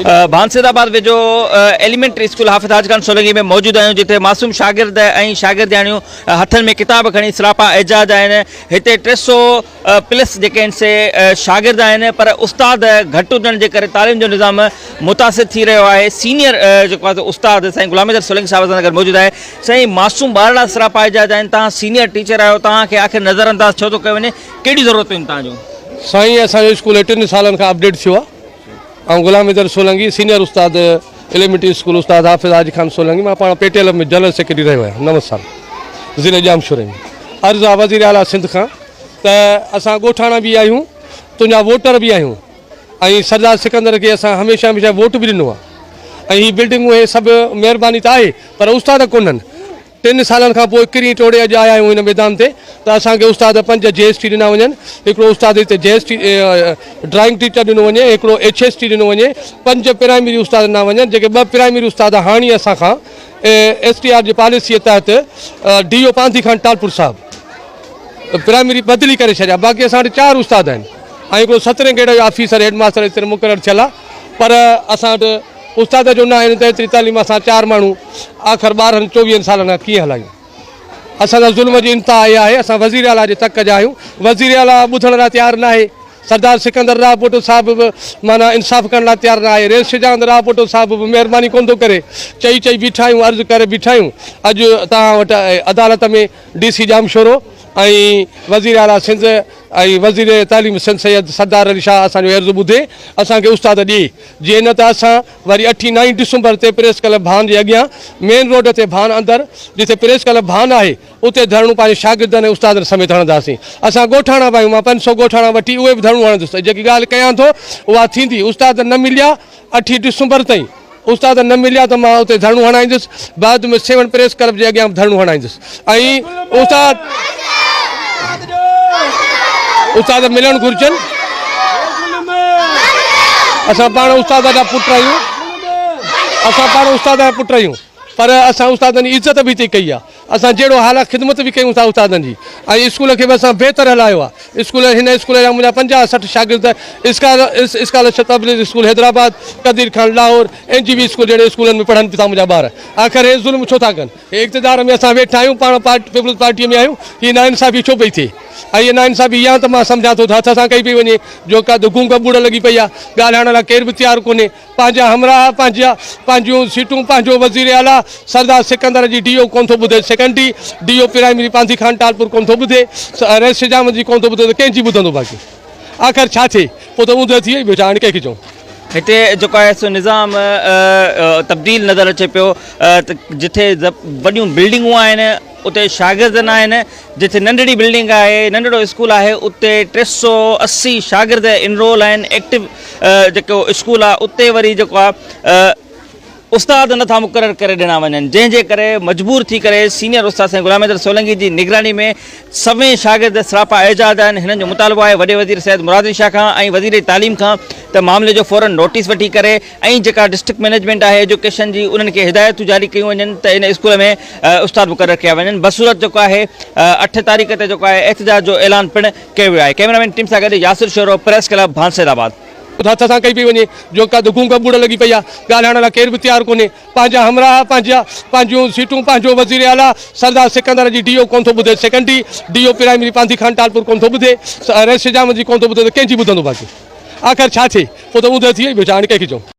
ڀانسيد آباد ويجهو elementary school حافظ حاج خان سولنگي ۾ موجود آهيون جتي معصوم شاگرد ۽ شاگردياڻيون هٿن ۾ ڪتاب کڻي سراپا احجاج آهن هتي 300 پلس جيڪي آهن سي شاگرد آهن پر استاد گهٽ هجڻ جي ڪري تعليم جو نظام متاثر ٿي رهيو آهي سينيئر جيڪو آهي استاد سائين غلام حيدر سولنگي صاحب سان گڏ موجود آهي سائين معصوم ٻارڙا سراپا احجاج آهن تهان سينيئر ٽيچر آهيو تهان کي آخر نظر انداز ڇو ٿو ڪيو وڃي ڪهڙيون ضرورتون آهن تهان جون سائين اسان جو اسڪول ٽن سالن کان اپڊيٽ ٿيو آهي آئون غلام حيدر سولنگي سينئر استاد ايليمينٽري اسڪول استاد حافظ حاجي خان سولنگي مان پاڻ P T L ۾ general secretary رهيو آهيان نو سال ضلعي ڄامشوري ۾ عرض آ وزير اعليٰ سنڌ کان ته اسان ڳوٺاڻا به آهيون تنهنجا ووٽر به آهيون ۽ سردار سڪندر کي اسان هميشه هميشه ووٽ به ڏنو آ ۽ هي بلڊنگون هي سڀ مهرباني ته آهي پر استاد ڪونهن ٽن سالن کان پوء ڪرين ٽوڙي اڄ آيا آهيون هن ميدان تي ته اسان کي استاد پنج جي ايس ٽي ڏنا وڃن، هڪڙو استاد هتي جي ايس ٽي ڊرائنگ ٽيچر ڏنو وڃي، هڪڙو ايڇ ايس ٽي ڏنو وڃي، پنج پرائمري استاد ڏنا وڃن، جيڪي ٻه پرائمري استاد هاڻي اسان کان ايس ٽي آر جي پاليسيء تحت ڊي او پانڌي خان ٽالپر صاحب پرائمري بدلي ڪري ڇڏيا، باقي اسان وٽ چار استاد آهن ۽ هڪڙو سترهين گريڊ جو آفيسر هيڊ ماستر هتي مقرر ٿيل آهي پر اسان وٽ استاد جو نه آهن ته ايتري تعليم اسان چار ماڻهو آخر ٻارهن چوويهن سالن کان ڪيئن هلايون. اسان سان ظلم جي انتها اها آهي اسان وزير اعليٰ جي تڪ جا آهيون وزير اعليٰ ٻڌڻ لاء تيار ناهي سردار سڪندر راهپوٽو صاحب به معنيٰ انصاف ڪرڻ لاء تيار ناهي رئيس شجاعت راهپوٽو صاحب به مهرباني ڪونه ٿو ڪري چئي چئي بيٺا آهيون عرض ڪري بيٺا آهيون اڄ توهان وٽ عدالت ۾ ڊي سي ڄامشورو ۽ وزير اعليٰ سنڌ ۽ وزير تعليم سنڌ سيد سردار علي شاهه اسان جو عرض ٻڌي اسان کي استاد ڏئي جي نه ته اسان وري اٺين نائين ڊسمبر تي پريس ڪلب ڀان جي اڳيان مين روڊ تي ڀان اندر جتي پريس ڪلب ڀان آهي اتي ڌرڻو پنهنجي شاگردن ۽ استادن سميت هڻنداسين اسان ڳوٺاڻا به آهيون مان 500 ڳوٺاڻا وٺي اهي به ڌرڻو هڻندس ته جيڪي ڳالهه ڪيان ٿو اها ٿيندي استاد نه مليا اٺين ڊسمبر تائين استاد نه مليا ته مان اتي ڌرڻو هڻائيندس بعد ۾ سيوهڻ پريس ڪلب جي اڳيان به ڌرڻو هڻائيندس ۽ استاد استاد ملڻ گهرجن اسان پاڻ استاد جا پٽ آهيون اسان پاڻ استاد جا پٽ آهيون پر اسان استادن جي عزت به هتي ڪئي آهي اسان جهڙو حال آهي خدمت به ڪيون ٿا استادن جي ۽ اسڪول کي به اسان بهتر هلايو آهي اسڪول هن اسڪول جا منهنجا 50 60 شاگرد scholarship public school Hyderabad Qadeer Khan Lahore N G V school جهڙي اسڪولن ۾ پڙهن ٿا منهنجا ٻار آخر هي ظلم ڇو ٿا ڪن هي اقتدار ۾ اسان ويٺا آهيون پاڻ پيپلز پارٽيء ۾ آهيون هي ناانصافي ڇو پئي ٿئي ۽ هيء ناانصافي يا ته مان سمجهان ٿو ته هٿ سان ڪئي پئي وڃي جو ڪا گونگ ٻوڙ لڳي پئي آهي ڳالهائڻ لاء ڪير به تيار ڪونهي پنهنجا همراهه پنهنجا پنهنجون سيٽون پنهنجو وزير اعليٰ سردار سڪندر جي ڊي او ڪونه ٿو ٻڌي secondary D O primary Pandhi Khan Talpur ڪونه ٿو ٻڌي رئيس شجاعت جي ڪونه ٿو ٻڌي ته ڪنهن جي ٻڌندو باقي آخر ڇا ٿئي پوء ته اوندهه ٿي وئي ٻيو ڇا هاڻي ڪنهن کي چئون. هتي جيڪو آهي سو نظام تبديل نظر اچي پيو ته جتي وڏيون بلڊنگون آهن اتي شاگرد نه آهن جتي ننڍڙي بلڊنگ آهي ننڍڙو اسڪول آهي اتي 380 شاگرد انرول آهن ايڪٽو جيڪو اسڪول آهي اتي وري جيڪو آهي استاد نٿا مقرر ڪري ڏنا وڃن جنهن جي ڪري مجبور ٿي ڪري سينيئر استاد سائين غلام حيدر سولنگي جي نگراني ۾ سوين شاگرد سراپا احجاج آهن هنن جو مطالبو آهي وڏي وزير سيد مراد علي شاهه کان ۽ وزير تعليم کان ته معاملي جو فورن نوٽيس وٺي ڪري ۽ جيڪا ڊسٽرڪٽ مئنيجمينٽ آهي ايجوڪيشن جي انهن کي هدايتون جاري ڪيون وڃن ته ان اسڪول ۾ استاد مقرر ڪيا وڃن بصورت جيڪو آهي 8 تاريخ تي جيڪو آهي احتجاج جو اعلان پڻ ڪيو ويو آهي ڪئميرا مين ٽيم سان گڏ ياسر شورو پريس ڪلب ڀانسيد آباد. هٿ سان ڪئي پئي وڃي جو ڪا گونگ ٻوڙ لڳي پئي آ ڳالهائڻ لاء ڪير به تيار ڪونهي پنهنجا همراهه پنهنجا پنهنجون سيٽون پنهنجو وزير اعليٰ سردار سڪندر جي ڊي او ڪونه ٿو ٻڌي secondary D O primary Pandhi Khan Talpur ڪونه ٿو ٻڌي رئيس شجاعت جي ڪونه ٿو ٻڌي ته ڪنهن جي ٻڌندو باقي آخر ڇا ٿئي پوء ته اوندهه ٿي وئي ٻيو ڇا هاڻي ڪنهن کي چئون.